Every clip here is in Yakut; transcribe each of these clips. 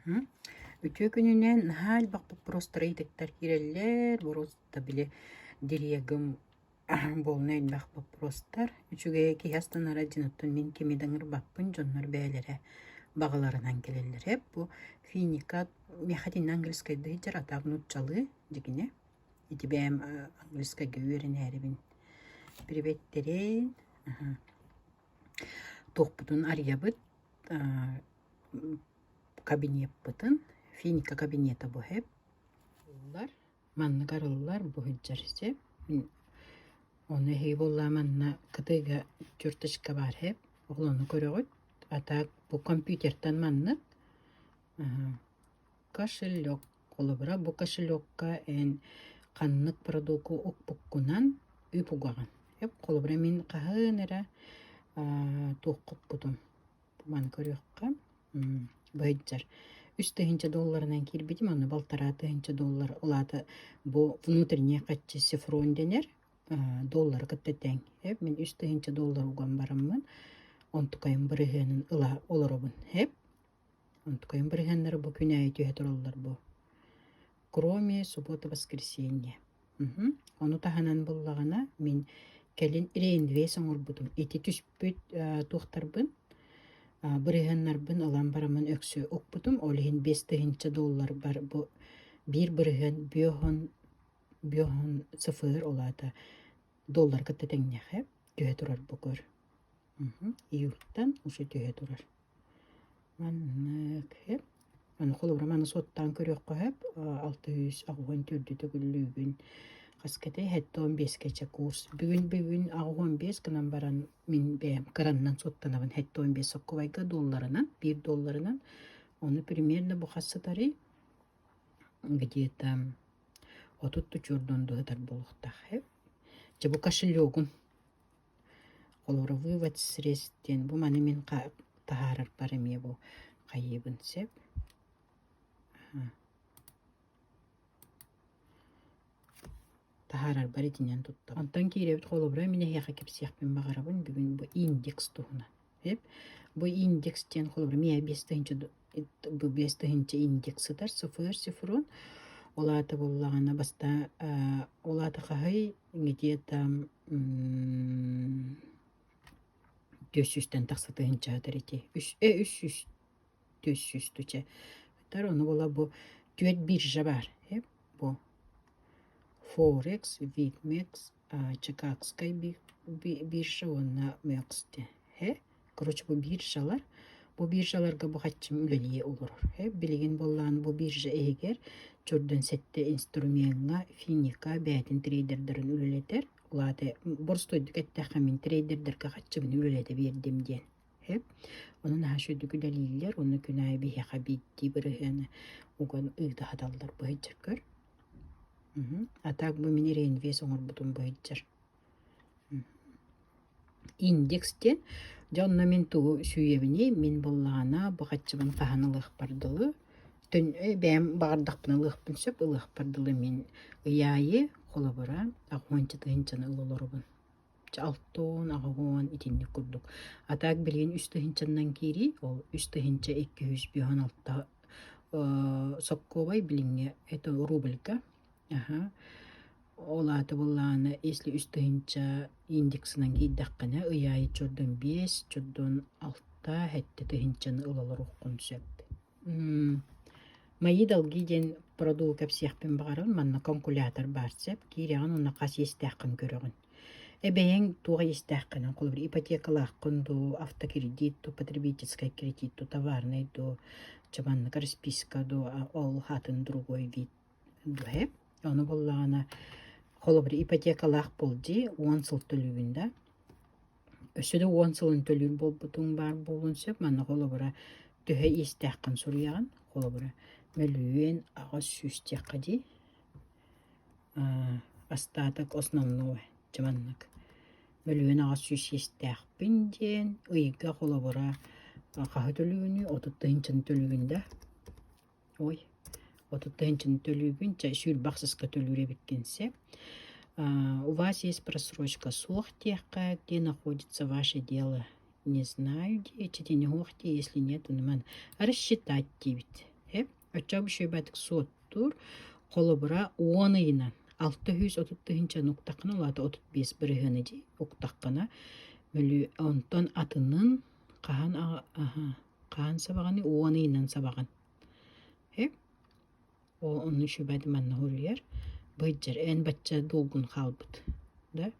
Үтүө күнүнэн наһаа элбэх боппуруостары ыйытыктар киирэллэр. Боруоста били дирегым буолна элбэх боппуруостар. Үчүгэйэ киһи астанара дьин оттон мин кими да ыҥырбаппын, дьоннор бэйэлэрэ баҕаларынан кэлэллэр. Эп бу финика миэхэ итиннэ английскайдыы сылдьар, а так нууччалыы дьигинэ. Ити бэйэм английскайга үөрэнээрибин. Приветтерин. Туохпутун арыйабыт кабинеппытын, финика кабинета бу иһип Маннык арыллар бу сылдьар сип. Ону эһиги буоллаа манна кытыыга черточка баар иһип. Ол ону көрөҕүт. А так бу компьютертан маннык кошелек. Холобура, бу кошелекка эн ханнык продугу укпуккунан үп угаҕын. Холобура, мин хаһан эрэ туохха укпутум Маны көрүөххэ быһыйдьар. 3000 долларынан киирбитим, аны 1500 доллар ол аата бу внутренний хаччы сифрон дэнэр доллары кытта тэҥ. Эп мин 3000 доллар уган бараммын, онтукайым бырыһыанын ыла олоробун. Эп онтукайым бырыһыаннара бу күн аайы түһэ тураллар бу. Кроме суббота воскресенье. Ону таһынан буллаҕына мин кэлин реинвест оҥорбутум. Ити түспүт туохтарбын, бырыһыаннарбын ылан бараммын өксө укпутум. Ол иһин 5000 долларбар бу биир бырыһыан бүөһүн бүөһүн ЦФР ол аата доллар кытта тэҥнэхэ түһэ турар бу көр. Июльтан уже түһэ турар. Маннык сөп. Аны холобура маны суоттаан көрүөххэ сөп. 680 төрдү төгүллүүбүн. Хас кэтэй 75 кэчэ курс. Бүгүн бүгүн 85 гынан баран мин бэйэм кыраннан суоттанабын 75 соккубайга долларынан, биир долларынан. Ону примерно бу хас сытарый? Где-то 30 тучурдун сытар буолуохтаах. Дьэ бу кошелегум Холобура, вывод средств диэн бу маны мин таһаарарбар эмиэ бу хайыыбын сөп. Таһаарарбар итинэн туттабын. Онтон киирэбит холобура мин эһиэхэ кэпсиэхпин баҕарабын бүгүн бу индекс туһунан. Сөп. Бу индекс диэн холобура миэхэ 5000 бу 5000 индекс сытар СФР цифрон. Ол аата буоллаҕына бастаан ол аата хаһый где-то 400-тэн тахса тыһыынчаатар ити. Үс, э, 300, 400 туча. Тар ону була бу түөрт биржа бар. Э, бу Forex, Bitmex, Чикагскай биржа уонна MEX Э, короче, бу биржалар. Бу биржаларга бу хаччым үлэлии олорор. Э, билигин буоллаан бу биржа иһигэр чордон сэттэ инструмеҥҥа финика бэйэтин трейдердарын үлэлэтэр. Ол аата боростуойдук эттэххэ мин трейдердэргэ хаччыбын үлэлэтэ биэрдим диэн. Э, ону наһаа үчүгэйдик үлэлииллэр, уонна күн аайы биһиэхэ биирдии бырыһыаны уган ыыта саталлар быһыйдьар көр. А так бу мин реинвест оҥорбутум быһыйдьар. Индекс диэн, дьэ онно мин тугу сүүйэбиний, мин буоллаҕына бу хаччыбын хаһан ылыахпар дылы, бэйэм баҕардахпына ылыахпын сөп, ылыахпар дылы мин ый аайы холобура аҕыһуонча тыһыынчаны ыла олоробун. Чэ алтан, аҕыһуон итинник курдук. А так билигин үс тыһыынчаннан киирии, ол 3256 соккуобай билиҥҥи это рубльга. Аха. Ол аата буоллаҕына, если 3000 индексынан киирдэххинэ, ый аайы чордон биэс, чордон алта, сэттэ тыһыынчаны ыла олоруоххун сөп. Мои долги диэн продукт кэпсиэхпин баҕарабын. Манна калькулятор баар сөп. Киирэҕин уонна хас иэстээххин көрөҕүн. Эбэйэҥ туох иэстээххинэн, холобур, ипотекалааххын дуу, автокредит дуу, потребительскай кредит дуу, товарный дуу, чэ маннык расписка дуу, ол атын другой вид Дуһэ. Ону буллаҕына, холобур, ипотекалаах буол дии, 10 сыл төлүүгүн да. Өссө да 10 сылын төлүүр буолбутуҥ баар буолуон сөп. Манна холобура төһө иэстээххин суруйаҕын. Холобура, 1 800 диэххэ дии. Остаток основного дьэ маннык. 1 800 иэстээхпин диэн ыйга холобура хаһы төлүүгүнүй? 30 тыһыынчаны төлүүгүн да. Ой, 30 тыһыынчаны төлүүбүн, чэ, 20 ахсыска төлүүр эбиккин сөп. У вас есть просрочка суох диэххэ, где находится ваше дело, не знаю дии, читини суох дии, если нет, ман рассчитать диибит. Эп оччоҕо үчүгэйдик суоттуур, холобура, 10 ыйынан 630 тыһыынчаны уктаххына, ол аата 35 бырыһыаны дии уктаххына, онтон атынын хаһан хаһан сабаҕаный 10 ыйынан сабаҕын. Эп Ол онно үчүгэйдик манна суруйар, быйдьар эн бачча долгун хаалбыт да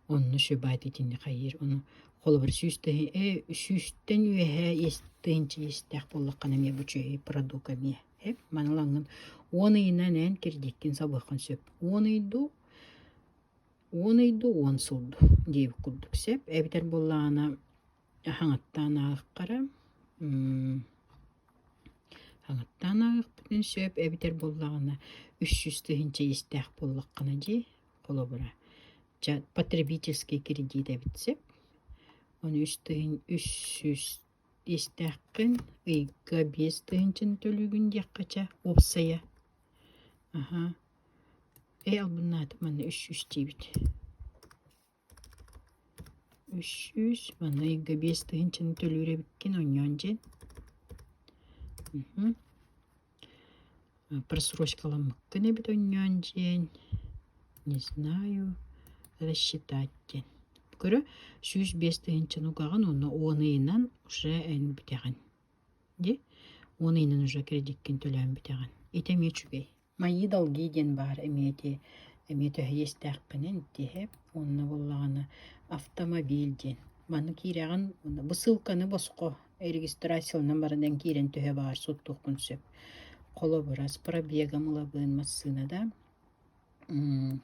Онно үчүгэйдик итинник хайыыр ону холобур сүүстэн үөһээ тыһыынча иэстээх буоллаххына эмиэ бу үчүгэй продукт эмиэ эп маны ылаҥҥын 10 ыйынан эн кредиккин сабыаххын сөп 10 ый дуу 10 ый дуу 10 сыл дуу диэбит курдук сөп эбэтэр буоллаҕына хаҥаттаан ааҕыаххара хаҥаттаан ааҕыахпытын сөп эбэтэр буоллаҕына 300 тыһыынча иэстээх буоллаххына дии холобура чэ потребительский кредит эбит сөп ону 300 иэстээххин ыйга 5 тыһыынчаны төлүүгүн диэххэ чэ уопсайа аһа ээ албыннаатым манна 300 диибит 300 манна ыйга 5 тыһыынчаны төлүүр эбиккин оонньоон диэн Просрочкаламмыккын эбит оонньоон диэн не знаю рассчитать диэн көрө 105 тыһыынчаны угаҕын уонна 10 ыйынан уже эн бүтэҕин дии 10 ыйынан уже кредиккин төлөөн бүтэҕин ити эмиэ үчүгэй Мои долги диэн баар эмиэ ити эмиэ төһө иэстээххинэн итиһэ уонна буоллаҕына автомобиль диэн маны киирэҕин уонна бу ссылканы босхо регистрацияланан баран эн киирэн төһө баҕар суоттуоххун сөп. Холобура, с пробегом ылабын массыына да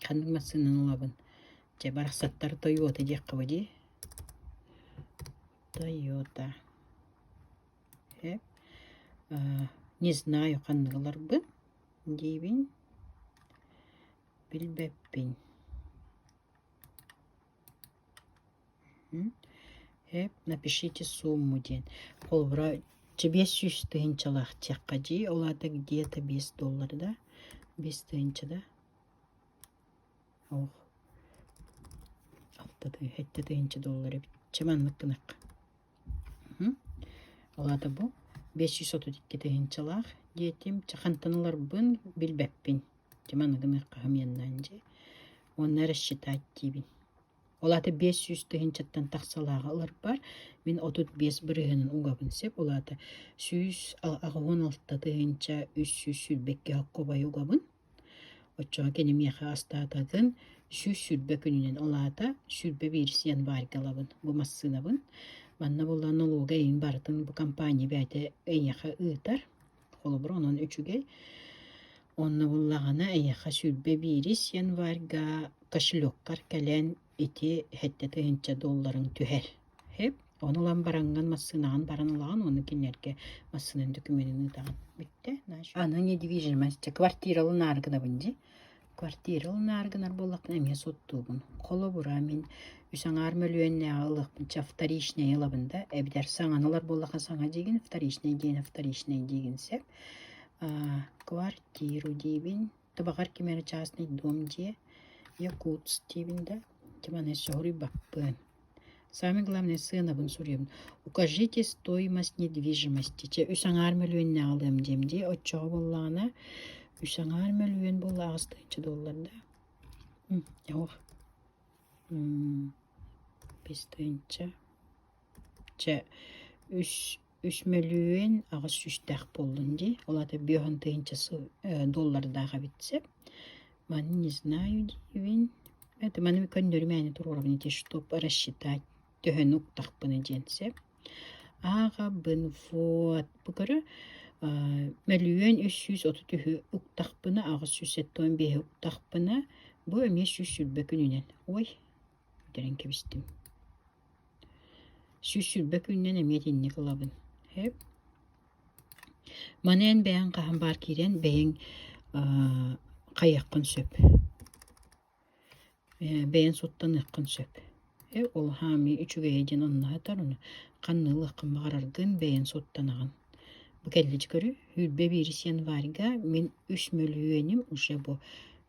ханнык массыынаны ылабын дьэ барахсаттар Тойота диэххэ бу дии Тойота Не знаю ханнык ыларбын диибин билбэппин Напишите сумму диэн холобура 500 тыһыынчалаах диэххэ дии ол аата где-то 5 доллар да 5 тыһыынча да Ох 6 тыһыынча доллар эбит чэ маннык гыныахха Ол аата бу 532 тыһыынчалаах диэтим. Чэ хантан ыларбын билбэппин. Чэ маны гыныахха хамыйаннаан дьэ. Уонна рассчитать диибин. Ол аата 500 тыһыынчаттан тахсалааҕы ыларбар мин 35 бырыһыанын угабын сөп. Ол аата 186 тыһыынча 322 хоккобайы угабын. Оччоҕо кини миэхэ астаататын 120 күнүнэн, ол аата 21 январьга ылабын бу массыынабын. Манна буолла налога эйин барытын бу компания бэйэтэ эйиэхэ ыытар. Холобур, онон үчүгэй. Онно буллаҕына эйиэхэ 21 январьга кошелеккар кэлэн ити 7 тыһыынча долларыҥ түһэр. Сөп. Ону ылан бараҥҥын массыынаҕын баран ылаҕын уонна кинилэргэ массыынан дөкүмүөнүн ыытаҕын. Бүттэ. Аны недвижимость. Квартира ылынаары гынабын дии. Квартира ылынаары гынар буоллахпына эмиэ суоттуубун. Холобура, мин үс аҥаар мөлүйүөннээҕи ылыахпын чэ вторичнай ылабын да, эбэтэр саҥаны ылар буоллахха саҥа диигин, вторичнай диэн вторичнай диигин сөп. Квартиру диибин. Табаҕар ким эрэ частный дом дьиэ, Якутск диибин да, тиманы соһуруйбаппын. Самое главное сыанабын суруйабын. Укажите стоимость недвижимости. Чэ, үс аҥаар мөлүйүөннээх ылыам диэм дии. Оччоҕо буоллаҕына, үс аҥаар мөлүйүөн буолла 8 тыһыынча доллар да. Ох. 5 тыһыынча. Чэ, үс үс мөлүйүөн аҕыс сүүстээх буоллун дии. Ол аата 5 тыһыынча доллардаах эбит сөп. Маны не знаю диибин. Это маны көннөрү мээнэ туруорабын ити чтоб рассчитать төһөнү уктахпына диэн сөп. Ааҕабын вот бу көрө мөлүйүөн 333-ү уктахпына 875-и уктахпына бу эмиэ 120 күнүнэн ой бүтэрэн кэбистим 120 күнүнэн эмиэ итинник ылабын сөп Маны эн бэйэҥ хаһан баар киирэн бэйэҥ хайыаххын сөп бэйэҥ суттаныаххын сөп ол хаамыы үчүгэйэ диэн онно сытар ону ханна ылыаххын баҕараргын бэйэҥ суттанаҕын бу кэллич көрү 21 январьга мин үс мөлүйүөнүм уже бу.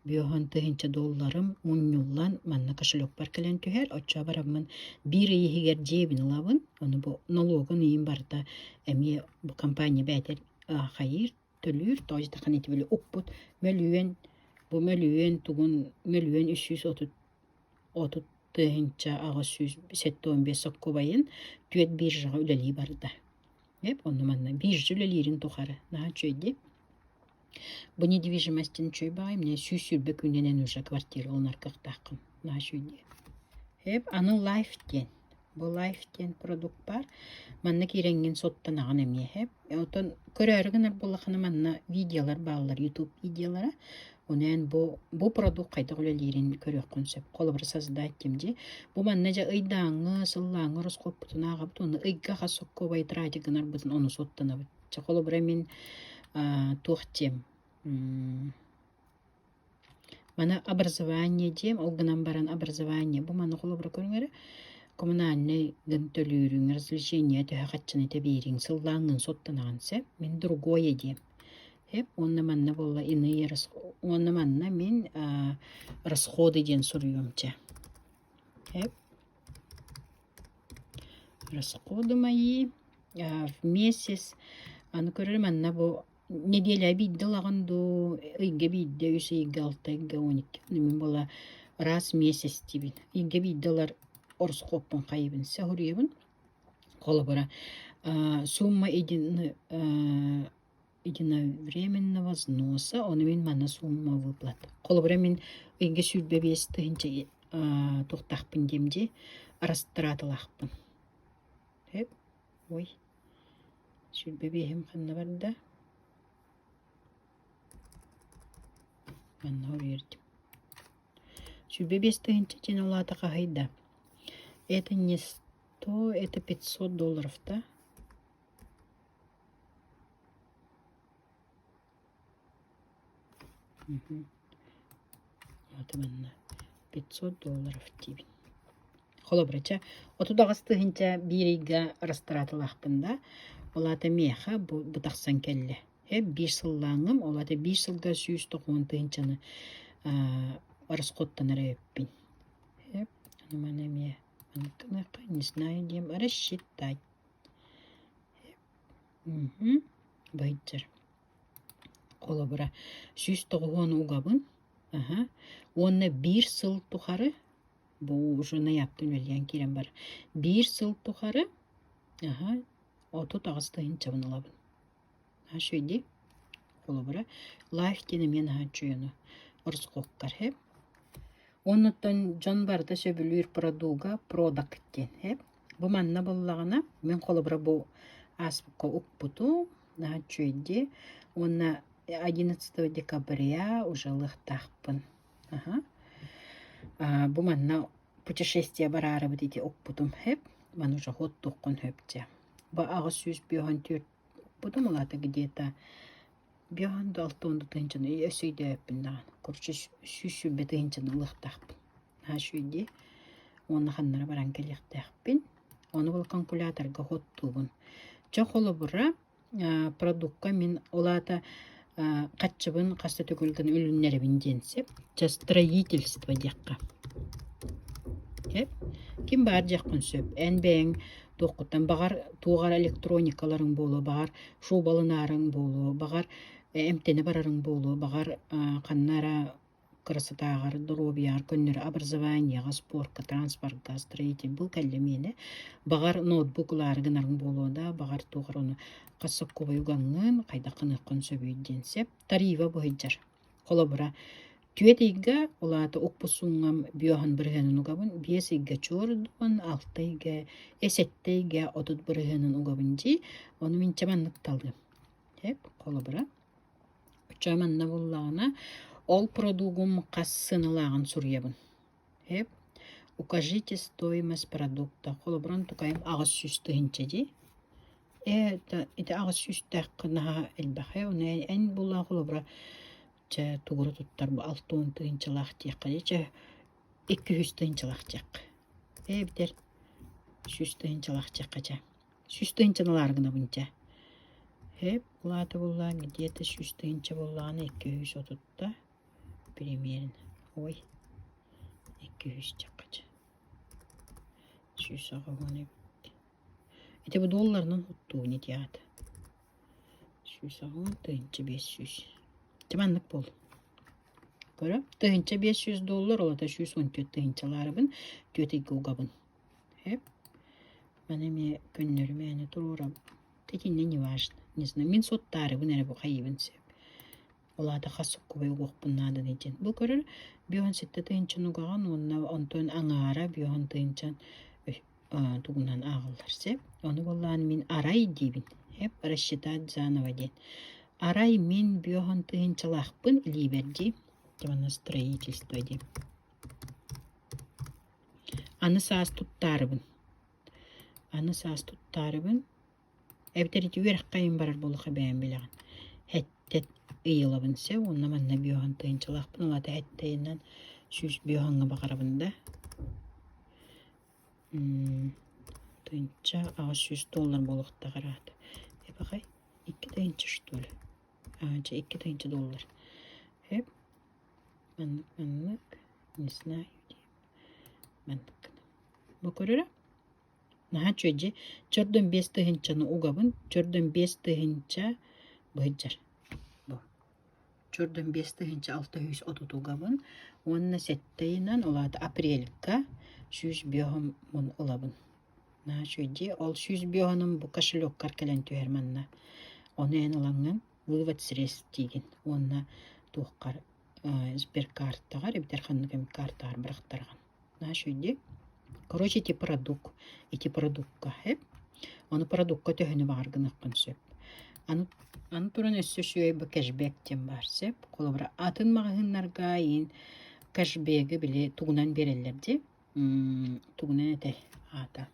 50 тыһыынча долларым мунньуллан манна кошелекпар кэлэн түһэр. Оччоҕо бараммын биир ый иһигэр дьиэбин ылабын. Ону бу нолуогун ыйым барыта эмиэ бу компания бэйэтэ хайыыр, төлүүр. Тоҕо диэтэххинэ ити били укпут мөлүйүөн бу мөлүйүөн тугун мөлүйүөн 330 30 875 соккубайын түөрт биржаҕа үлэлии барда. Эп онно манна биржа үлэлиирин тухары наһаа үчүгэй дии. Бу недвижимостин үчүгэй баҕайы мне 120 күнүнэн уже квартира ылынар кыахтааххын. Наһаа үчүгэй дии. Эп аны лайф диэн. Бу лайф диэн продукт баар. Манна киирэҥҥин суоттанаҕын эмиэ эп. Оттон көрөөрү гынар буоллаххына манна видеолар бааллар, YouTube видеолара. Онон бу бу продукт хайдах үлэлиирин көрүөххүн сөп. Холобура создать диэм дии. Бу манна дьэ ыйдааҥҥы, сыллааҥҥы ороскуоппутун ааҕабыт уонна ыйга хас соккуобай тратик гынарбытын ону суоттанабыт. Чэ холобура мин туох диэм Маны образование диэм, ол гынан баран образование бу маны холобура көрүҥ эрэ коммунальнай гын төлүүрүҥ, развлечение төһө хаччыны тэбиириҥ, сыллааҥҥын суоттанаҕын сөп. Мин другое диэм. Сөп уонна манна буолла иные уонна манна мин расходы диэн суруйуом чэ. Сөп. Расходы мои в месяц аны көрөр манна бу Нэдиэлэ биирдэ ылаҕын дуу, ыйга биирдэ, үс ыйга, алта ыйга, 12 мин буола раз в месяц диибин. Ыйга биирдэ ылар ороскуоппун хайыбын сэһуруйабын. Холобура, сумма единовременного взноса, ону мин манна сумма выплат. Холобура, мин ыйга 25 тыһыынча туохтаахпын диэм дии, растраталаахпын. Ой, 25-им ханна барда? Манна уруйардым. 25 тыһыынча диэн ол аата хаһый да? Это не 100, это 500 долларов, да? Вот манна 500 долларов диибин. Холобура, чэ, 38 тыһыынча биир ыйга растраталаахпын да, ол аата миэхэ бу, бу тахсан кэллэ. Э, биир сыллааҥҥым, ол аата биир сылга 190 тыһыынчаны расходтанар эбиппин. Э, аны маны эмиэ маннык гыныахха, не знаю диэм, рассчитать. Мгм. Быһыйдьар. Холобура, 190 угабын, аһа, уонна биир сыл тухары, бу уже ноябтан үлэлээн киирэн барар, биир сыл тухары, аһа, 38 тыһыынчабын ылабын. Наһаа үчүгэй дии. Холобура, лайф диэн эмиэ наһаа үчүгэй ону ороскуоккар һэ. Оннуттан дьон барыта сөбүлүүр продуга продакт диэн һэ. Бу манна буоллаҕына, мин холобура бу ааспыкка укпутум, наһаа үчүгэй дии. Уонна 11 декабря уже ылыахтаахпын. Аха. Бу манна путешествие бараарыбыт ити укпутум һэп. Маны уже хоттуоххун сөп дьэ. Бу 854 укпутум, ол аата где-то биэһэн да алта уон да тыһыынчаны өссө өйдөөбөппүн даҕаны. Короче, 120 тыһыынчаны ылыахтаахпын. Наһаа үчүгэй дии. Уонна ханнара баран кэлиэхтээхпин. Ону ол калькуляторга хоттуубун. Чэ, холобура, продукка мин ол аата хаччыбын хас да төгүл гына үлүннэрэбин диэн сөп. Чэ, строительство диэххэ. Сөп. Ким баар диэххин сөп. Эн бэйэҥ туоххуттан баҕар туох эрэ электроникаларыҥ буолуо, баҕар шубалынаарыҥ буолуо, баҕар эмтэнэ барарыҥ буолуо, баҕар ханна эрэ красотааҕар, доруобуйаҕар көннөрү образованиеҕа, спорка, транспорка, строитель бу кэллэ миэнэ. Баҕар ноутбук ылаары гынарыҥ буолуо да, баҕар туох эрэ ону хас соккубай угаҥҥын, хайдах гыныаххын сөбүй диэн сөп. Тарифа быһыйдьар. Холобура, түөрт ыйга, ол аата укпусуҥҥам биоһун бырыһыанын угабын, биэс ыйга чуордуон, алта ыйга, сэттэ ыйга 30 бырыһыанын угабын дии. Ону мин чэ маннык талыам. Сөп, холобура. Оччо манна буллаҕына, ол продугум хас сыаналааҕын суруйабын. Сөп. Укажите стоимость продукта. Холобурун тукайым 800 тыһыынча дии. Это ити аҕыс сүүстээххэ наһаа элбэх ээ. Ону эн буллаах холобура чэ тугура туттар бу 60 тыһыынчалаах диэххэ дии чэ 200 тыһыынчалаах диэххэ. Эбэтэр 100 тыһыынчалаах диэххэ чэ. 100 тыһыынчаны ылаары гынабын чэ. Һэп, улаата буллаан где-то 100 тыһыынча буоллаҕына 230-та. Примерно. Ой, 200 чаккача. 180 эбит. Ити бу долларынан уттуун ити аата. 180 1500. Ити маннык буол. Көрө, 1500 доллар, ол ата 114 тыһыынчалаарыбын, түөрт ыйга угабын. Эп. Маны эмиэ көннөрү мээнэ туруорабын. Итиннэ не важно. Не знаю, мин суоттаарыбын эрэ бу хайыыбын сөп. Ол аата хас соккубай угуохпун нааданы диэн. Бу көрөр биоһун сэттэ тыһыынчан угаҕын уонна онтон аҥаара биоһун тыһыынчан тугунан ааҕыллар сөп. Ону буоллаан мин арай диибин. Эп рассчитать заново диэн. Арай мин биоһун тыһыынчалаахпын илиибэр дии. Манна строительство диэн. Аны саас туттаарыбын. Аны саас туттаарыбын Эбэтэр ити үөрэххэ айан барар буоллахха бэйэм билэҕин. Сэттэ ый ылабын сөп уонна манна биоһан тыһыынчалаахпын ол аата сэттэ ыйынан 100 биоһаҥҥа баҕарабын да 1800 доллар буолуохтаах араата. Эбэҕэй 2000 что ли? Аа, чэ 2000 доллар. Эп маннык маннык не знаю маннык гына. Бу көрөрө Наһаа үчүгэй дьиэ. Чордон 5 тыһыынчаны угабын, чордон 5 тыһыынча быһыдьар. Бу. Чордон 5630 угабын уонна сэттэ ыйынан, ол аата апрельга 105 мун ылабын. Наһаа үчүгэй дьиэ. Ол 105 бу кошелеккар кэлэн түһэр манна. Ону эн ылаҥҥын вывод средств диигин уонна туоххар сберкартаҕар эбэтэр ханнык эмит картаҕар бырахтараҕын. Наһаа үчүгэй дии. Короче, ити продукт, ити продукка эп. Ону продукка төһөнү баҕар гыныаххын сөп. Аны, аны туран өссө үчүгэй бу кэшбэк диэн баар сөп. Холобура, атын маҕаһыыннарга иин кэшбэги били тугунан биэрэллэр дии. Тугунан этэй аата.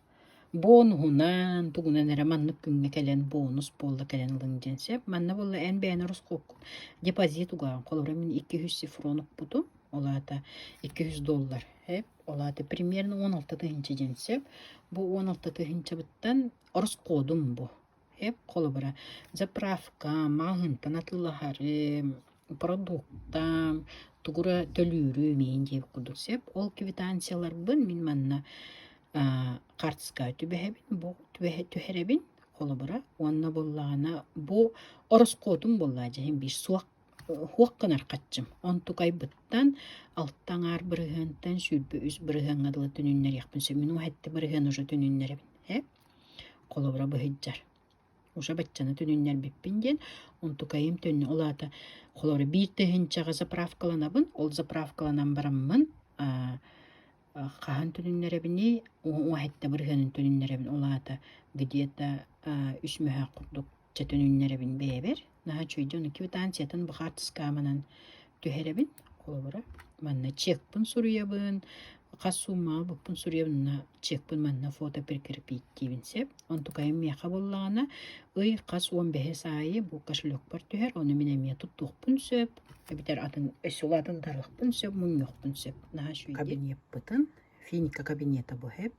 Бонуһунан, тугунан эрэ маннык күҥҥэ кэлэн бонус буолла кэлэн ылыҥ диэн сөп. Манна буолла эн бэйэн ороскуоккун депозит угаҕын. Холобура, мин 200 цифрон укпутум. Ол аата 200 доллар. Эп, ол аата примерно 16 тыһыынча диэн сөп. Бу 16 тыһыынчабыттан ороскуодум бу. Эп, холобура, заправка, маҕаһыынтан атыылаһарым, продуктам, тугура төлүүрүм миин диэбит курдук сөп. Ол квитанцияларбын мин манна хаартыскаҕа түбэһэбин, бу түһэрэбин, холобура, уонна буоллаҕына бу ороскуотум буоллаҕа дьэ биир суох хуох гынар хаччым. Онтукайбыттан алта аҥаар бырыһыантан 23 бырыһыаҥҥа дылы төнүннэриэхпин сөп. Мин уһэтти бырыһыан уже төнүннэрэбин. Э? Холобура быһыдьар. Уже баччаны төнүннэрбиппин диэн онтукайым төннө. Ол аата холобура биир тыһыынчаҕа заправкаланабын. Ол заправкаланан бараммын хаһан төнүннэрэбиний? Уһэтте бырыһыанын төнүннэрэбин. Ол аата где-то үс мөһөөх курдук чэ төнүннэрэбин бэйэбэр. Наһаа үчүгэй дьон квитанциятын бу хаартыскааманан түһэрэбин. Холобура, манна чекпын суруйабын, хас суумаҕа ылбыппын суруйабын, уонна чекпын манна фото прикрепить диибин сөп. Онтукайым миэхэ буоллаҕына, ый хас 15 аайы бу кошелекпар түһэр, ону мин эмиэ туттуохпун сөп, эбэтэр атын өссө улаатыннарыахпын сөп, мунньуохпун сөп. Наһаа үчүгэй. Кабинеппытын, финика кабинета бу сөп.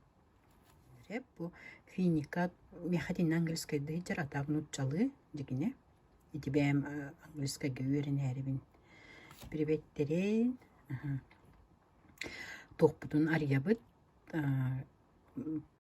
Сөп, бу финика миэхэ итиннэ английскайдыы сылдьар, а так нууччалыы дьигинэ. Ити бэйэм английскайга үөрэнээрибин. Приветтерин. Туохпутун арыйабыт.